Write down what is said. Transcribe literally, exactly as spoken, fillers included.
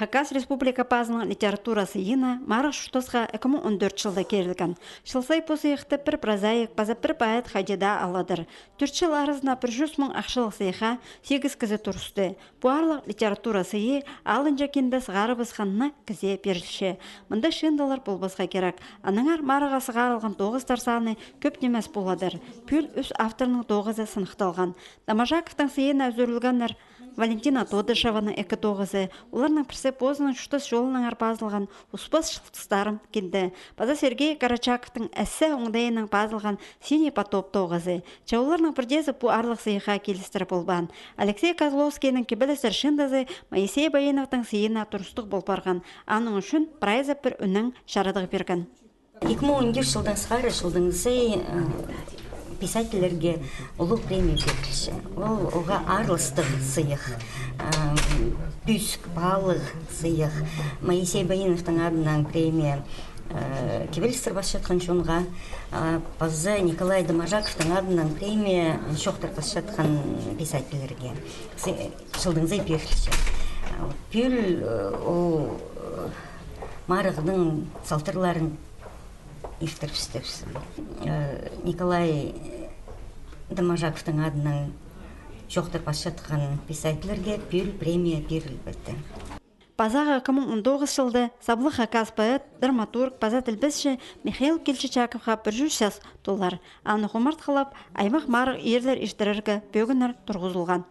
Хакас Республика пазының литература сыйына марығ чуртасха ікі муң он тӧрт чылда кирілген. Чыл сай пу сыйыхты пір прозаик паза пір поэт хайди даа аладыр. Тӧрт чыл аразына пір чӱс муң ахчалығ сыйыхха сигіс кізі турысты. Пу аарлығ литература сыйы алынҷа кинде сығарыбысхан на кізее пирілче. Мында чыындылар полбасха кирек. Аннаңар марығға сығарылған тоғыстар саны кӧп нимес поладыр. Пӱӱл ӱс авторның тоғызы сыныхталған. Доможаковтың сыйына ӱзӱрілгеннер Валентина Тодышеваның ікі тоғызы, оларның пірсі позының чуртас чолынаңар пазылған «Успас чылтыстарым» кинде, паза Сергей Карачаковтың эссе оңдайынаң пазылған «Синий потоп» тоғызы. Че оларның пірдеезі пу аарлығ сыйыхха килістіре полбаан. Алексей Козловскийнің кибелістер чыындызы Моисей Баиновтың сыйына турыстығ пол парған. Аның ӱчӱн прайзы пір ӱннең чарадығ пирген. Ікі муң он тӧрт чылдаң сығара чылдаң сай, э, писательлерге улуғ премия пирілче. Ол уғаа аарластығ сыйых, э, пӧзік паалығ сыйых. Моисей Баиновтың адынаң премия, э, кибелістер пасчатхан чонға, а, паза Николай Доможаковтың адынаң премия чоохтар пасчатхан писательлерге. Сы-, чылдаң сай пирілче. Пӱӱл, э, ол, э, марығның салтарларын иртірібістербіс. Э, Николай Доможаковтың адынаң чоохтар пасчатхан писательлерге пӱӱл премия пирілбеті. Пазағы ікі муң он тоғызынҷы чылда саблығ хакас поэт, драматург паза тілбесчі Михаил Кильчичаковха пір чӱс час толар. Аны хумартхылап, аймах марығ иирлер иртірерге пӧгіннер турғызылған.